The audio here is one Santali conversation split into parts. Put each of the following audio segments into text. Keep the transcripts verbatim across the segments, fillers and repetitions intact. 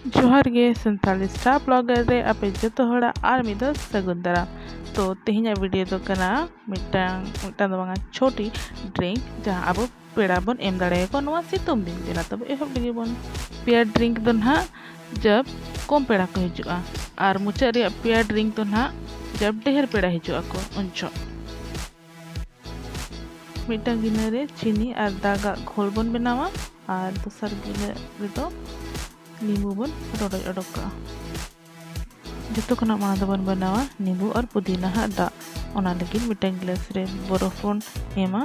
ᱡᱚᱦᱟᱨ ᱜᱮ ᱥᱟᱱᱛᱟᱲᱤ star blogger ᱨᱮ ᱟᱯᱮ ᱡᱚᱛᱚ ᱦᱚᱲᱟᱜ ᱟᱨ ᱢᱤᱫ ᱫᱷᱟᱣ ᱥᱟᱹᱜᱩᱱ ᱫᱟᱨᱟᱢ᱾ ᱛᱚ ᱛᱮᱦᱮᱧᱟᱜ video ᱫᱚ ᱠᱟᱱᱟ ᱢᱤᱫᱴᱟᱝ, ᱢᱤᱫᱴᱟᱝ ᱫᱚ ᱵᱟᱝᱟ, ᱪᱷᱚᱴᱤ drink, ᱡᱟᱦᱟᱸ ᱟᱵᱚ ᱯᱮᱲᱟ ᱵᱚᱱ ᱮᱢ ᱫᱟᱲᱮᱭᱟᱠᱚᱣᱟ ᱱᱚᱣᱟ ᱥᱤᱛᱩᱝ ᱫᱤᱱ᱾ ᱫᱮᱞᱟ ᱛᱚᱵᱮ ᱮᱦᱚᱵ ᱞᱮᱜᱮ ᱵᱚᱱ᱾ ᱯᱮᱭᱟ drink ᱫᱚ ᱱᱟᱦᱟᱜ ᱡᱟᱵ ᱠᱚᱢ ᱯᱮᱲᱟ ᱠᱚ ᱦᱤᱡᱩᱜᱼᱟ, ᱟᱨ ᱢᱩᱪᱟᱹᱫ ᱨᱮᱭᱟᱜ ᱯᱮᱭᱟ drink ᱫᱚ ᱱᱟᱦᱟᱜ ᱡᱟᱵ ᱰᱷᱮᱨ ᱯᱮᱲᱟ ᱦᱤᱡᱩᱜ ᱟᱠᱚ ᱩᱱ ᱡᱚᱦᱚᱜ᱾ ᱢᱤᱫᱴᱟᱝ ᱜᱤᱱᱟᱹ ᱨᱮ ᱪᱤᱱᱤ ᱟᱨ ᱫᱟᱜᱟᱜ ᱜᱷᱳᱞ ᱵᱚᱱ ᱵᱮᱱᱟᱣᱟ, ᱟᱨ ᱫᱚᱥᱟᱨ ᱜᱤᱱᱟᱹ ᱨᱮᱫᱚ ᱱᱤᱢᱵᱩ ᱵᱚᱱ ᱨᱚᱰᱚᱡ ᱚᱰᱚᱠ ᱠᱟᱜᱼᱟ᱾ ᱡᱚᱛᱚ ᱠᱷᱚᱱᱟᱜ ᱢᱟᱲᱟᱝ ᱫᱚᱵᱚᱱ ᱵᱮᱱᱟᱣᱟ ᱱᱤᱢᱵᱩ ᱟᱨ ᱯᱩᱫᱤᱱᱟ ᱦᱟᱜ ᱫᱟᱜ᱾ ᱚᱱᱟ ᱞᱟᱹᱜᱤᱫ ᱢᱤᱫᱴᱟᱝ ᱜᱤᱞᱟᱹᱥ ᱨᱮ ᱵᱚᱨᱚᱯᱷ ᱵᱚᱱ ᱮᱢᱟ᱾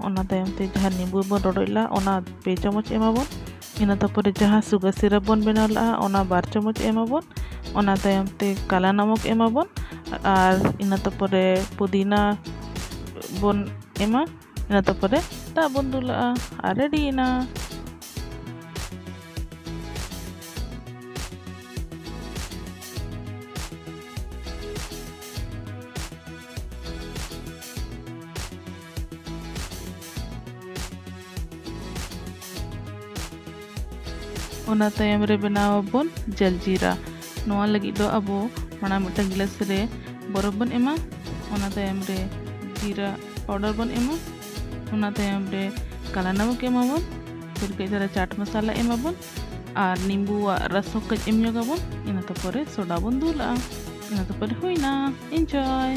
ᱚᱱᱟ ᱛᱟᱭᱚᱢ ᱛᱮ ᱡᱟᱦᱟᱸ ᱱᱤᱢᱵᱩ ᱵᱚᱱ ᱨᱚᱰᱚᱡ ᱞᱟᱜᱼᱟ, ᱚᱱᱟ ᱯᱮ ᱪᱟᱢᱚᱪ ᱮᱢᱟᱵᱚᱱ᱾ ᱤᱱᱟᱹ ᱛᱟᱨᱯᱚᱨᱮ ᱡᱟᱦᱟᱸ sugar syrup ᱵᱚᱱ ᱵᱮᱱᱟᱣ ᱞᱟᱜᱼᱟ, ᱚᱱᱟ ᱵᱟᱨ ᱪᱟᱢᱚᱪ ᱮᱢᱟᱵᱚᱱ᱾ ᱚᱱᱟ ᱛᱟᱭᱚᱢ ᱛᱮ ᱠᱟᱞᱟ ᱱᱟᱢᱚᱠ ᱮᱢᱟᱵᱚᱱ, ᱟᱨ ᱤᱱᱟᱹ ᱛᱟᱨᱯᱚᱨᱮ ᱯᱩᱫᱤᱱᱟ ᱵᱚᱱ ᱮᱢᱟ᱾ ᱤᱱᱟᱹ ᱛᱟᱨᱯᱚᱨᱮ ᱫᱟᱜ ᱵᱚᱱ ᱫᱩᱞᱟᱜᱼᱟ, ᱟᱨ ready ᱮᱱᱟ᱾ ᱚᱱᱟ ᱛᱟᱭᱚᱢ ᱨᱮ ᱵᱮᱱᱟᱣ ᱟᱵᱚᱱ ᱡᱟᱞᱡᱤᱨᱟ᱾ ᱱᱚᱣᱟ ᱞᱟᱹᱜᱤᱫ ᱫᱚ ᱟᱵᱚ ᱢᱟᱲᱟᱝ ᱢᱤᱫᱴᱟᱝ ᱜᱤᱞᱟᱹᱥ ᱨᱮ ᱵᱚᱨᱚᱯᱷ ᱵᱚᱱ ᱮᱢᱟ, ᱚᱱᱟ ᱛᱟᱭᱚᱢ ᱨᱮ ᱡᱤᱨᱟ powder ᱵᱚᱱ ᱮᱢᱟ, ᱚᱱᱟ ᱛᱟᱭᱚᱢ ᱨᱮ ᱠᱟᱞᱟ ᱱᱟᱢᱚᱠ ᱮᱢᱟᱵᱚᱱ, ᱯᱷᱤᱨ ᱠᱟᱹᱡ ᱫᱷᱟᱨᱟ ᱪᱟᱴ ᱢᱟᱥᱟᱞᱟ ᱮᱢᱟᱵᱚᱱ, ᱟᱨ ᱱᱤᱢᱵᱩᱣᱟᱜ ᱨᱟᱥ ᱦᱚᱸ ᱠᱟᱹᱡ ᱮᱢ ᱧᱚᱜ ᱟᱵᱚᱱ᱾ ᱤᱱᱟᱹ ᱛᱟᱨᱯᱚᱨᱮ ᱥᱳᱰᱟ ᱵᱚᱱ ᱫᱩᱞᱟᱜᱼᱟ᱾ ᱤᱱᱟᱹ ᱛᱟᱨᱯᱚᱨᱮ ᱦᱩᱭᱱᱟ᱾ Enjoy!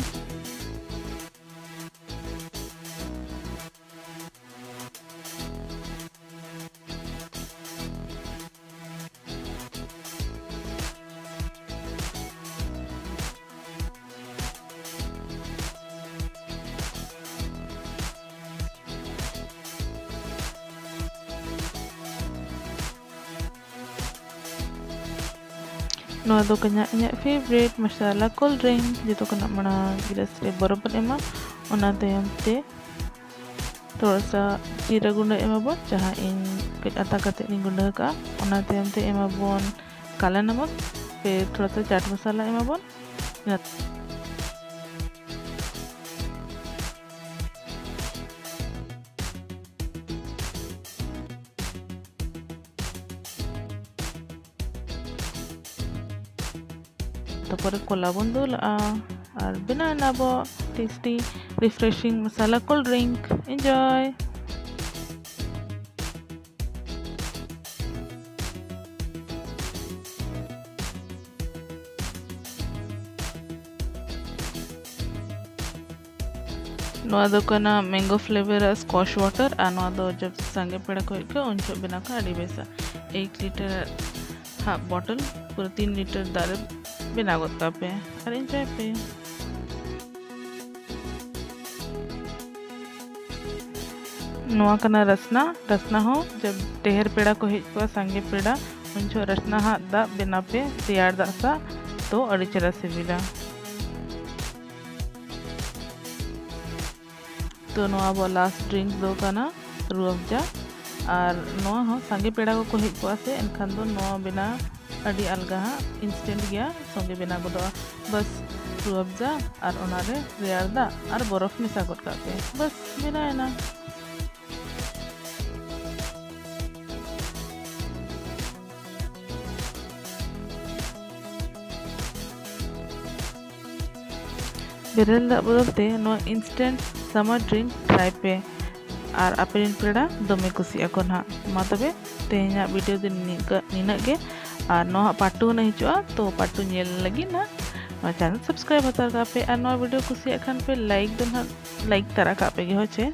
ᱱᱚᱣᱟ ᱫᱚ ᱠᱟᱱᱟ ᱤᱧᱟᱹᱜ favourite ᱢᱟᱥᱟᱞᱟ cold drink᱾ ᱡᱚᱛᱚ ᱠᱷᱚᱱᱟᱜ ᱢᱟᱲᱟᱝ ᱜᱤᱞᱟᱹᱥ ᱨᱮ ᱵᱚᱨᱚᱯᱷ ᱵᱚᱱ ᱮᱢᱟ, ᱚᱱᱟ ᱛᱟᱭᱚᱢ ᱛᱮ ᱛᱷᱚᱲᱟ ᱥᱟ ᱡᱤᱨᱟᱹ ᱜᱩᱸᱰᱟᱹ ᱮᱢᱟᱵᱚᱱ, ᱡᱟᱦᱟᱸ ᱤᱧ ᱠᱟᱹᱡ ᱟᱛᱟ ᱠᱟᱛᱮ ᱤᱧ ᱜᱩᱸᱰᱟᱹ ᱟᱠᱟᱫᱼᱟ᱾ ᱚᱱᱟ ᱛᱟᱭᱚᱢ ᱛᱮ ᱮᱢᱟᱵᱚᱱ ᱠᱟᱞᱟ ᱱᱟᱢᱚᱠ, ᱯᱷᱤᱨ ᱛᱷᱚᱲᱟ ᱥᱟ ᱪᱟᱴ ᱢᱟᱥᱟᱞᱟ ᱮᱢᱟᱵᱚᱱ᱾ ᱛᱟᱨᱯᱚᱨᱮ ᱠᱚᱞᱟ ᱵᱚᱱ ᱫᱩᱞᱟᱜᱼᱟ᱾ ᱟᱨ ᱵᱮᱱᱟᱣ ᱮᱱᱟ ᱟᱵᱚ tasty refreshing masala cold drink. Enjoy! ᱱᱚᱣᱟ ᱫᱚ ᱠᱟᱱᱟ mango flavour ᱟᱜ squash water, ᱟᱨ ᱱᱚᱣᱟ ᱫᱚ ᱡᱚᱵ ᱥᱟᱸᱜᱮ ᱯᱮᱲᱟ ᱠᱚ ᱦᱮᱡ ᱠᱚᱜᱼᱟ, ᱩᱱ ᱡᱚᱦᱚᱜ ᱵᱮᱱᱟᱣ ᱠᱷᱟᱱ ᱟᱹᱰᱤ ᱵᱮᱥᱟ᱾ ᱮᱠ ᱞᱤᱴᱟᱨ ᱦᱟᱯ ᱵᱚᱴᱚᱞ ᱯᱩᱨᱟᱹ ᱛᱤᱱ ᱞᱤᱴᱟᱨ ᱫᱟᱜ ᱨᱮ ᱵᱮᱱᱟᱣ ᱜᱚᱫ ᱠᱟᱜ ᱯᱮ ᱟᱨ enjoy ᱯᱮ᱾ ᱱᱚᱣᱟ ᱠᱟᱱᱟ ᱨᱟᱥᱱᱟ᱾ ᱨᱟᱥᱱᱟ ᱦᱚᱸ ᱡᱚᱵ ᱰᱷᱮᱨ ᱯᱮᱲᱟ ᱠᱚ ᱦᱮᱡ ᱠᱚᱜᱼᱟ, ᱥᱟᱸᱜᱮ ᱯᱮᱲᱟ, ᱩᱱ ᱡᱚᱦᱚᱜ ᱨᱟᱥᱱᱟ ᱦᱟᱜ ᱫᱟᱜ ᱵᱮᱱᱟᱣ ᱯᱮ ᱨᱮᱭᱟᱲ ᱫᱟᱜ ᱥᱟᱶ, ᱛᱚ ᱟᱹᱰᱤ ᱪᱮᱦᱨᱟ ᱥᱤᱵᱤᱞᱟ᱾ ᱛᱚ ᱱᱚᱣᱟ ᱟᱵᱚᱣᱟᱜ last drink ᱫᱚ ᱠᱟᱱᱟ ᱨᱩᱦ ᱟᱯᱷᱡᱟ᱾ ᱟᱨ ᱱᱚᱣᱟ ᱦᱚᱸ ᱥᱟᱸᱜᱮ ᱯᱮᱲᱟ ᱠᱚᱠᱚ ᱦᱮᱡ ᱠᱚᱜᱼᱟ ᱥᱮ, ᱮᱱᱠᱷᱟᱱ ᱫᱚ ᱱᱚᱣᱟ ᱵᱮᱱᱟᱣ ᱟᱹᱰᱤ ᱟᱞᱜᱟ ᱦᱟᱸᱜ, instant ᱜᱮᱭᱟ, ᱥᱚᱸᱜᱮ ᱵᱮᱱᱟᱣ ᱜᱚᱫᱚᱜᱼᱟ᱾ ᱵᱟᱥ ᱨᱩᱦ ᱟᱯᱷᱡᱟ ᱟᱨ ᱚᱱᱟᱨᱮ ᱨᱮᱭᱟᱲ ᱫᱟᱜ ᱟᱨ ᱵᱚᱨᱚᱯᱷ ᱢᱮᱥᱟ ᱜᱚᱫ ᱠᱟᱜ ᱯᱮ, ᱵᱟᱥ ᱵᱮᱱᱟᱣ ᱮᱱᱟ᱾ ᱵᱮᱨᱮᱞ ᱫᱟᱜ ᱵᱚᱫᱚᱞ ᱛᱮ ᱱᱚᱣᱟ instant summer drink try ᱯᱮ ᱟᱨ ᱟᱯᱮ ᱨᱮᱱ ᱯᱮᱲᱟ ᱫᱚᱢᱮ ᱠᱩᱥᱤᱜ ᱟᱠᱚ ᱱᱟᱦᱟᱜ᱾ ᱢᱟ ᱛᱚᱵᱮ ᱛᱮᱦᱮᱧᱟᱜ video ᱫᱚ ᱱᱤᱱᱟᱹᱜ ᱜᱟ-, ᱱᱤᱱᱟᱹᱜ ᱜᱮ, ᱟᱨ ᱱᱚᱣᱟ ᱦᱟᱸᱜ part two ᱱᱟᱜ ᱦᱤᱡᱩᱜᱼᱟ, ᱛᱚ part two ᱧᱮᱞ ᱞᱟᱹᱜᱤᱫ ᱱᱟᱦᱟᱜ ᱱᱚᱣᱟ channel subscribe ᱦᱟᱛᱟᱲ ᱠᱟᱜ ᱯᱮ ᱟᱨ ᱱᱚᱣᱟ video ᱠᱩᱥᱤᱭᱟᱜ ᱠᱷᱟᱱ ᱯᱮ like ᱫᱚ ᱱᱟᱦᱟᱜ like ᱛᱟᱨᱟ ᱠᱟᱜ ᱯᱮ ᱜᱮ, ᱦᱳᱭ ᱪᱮ?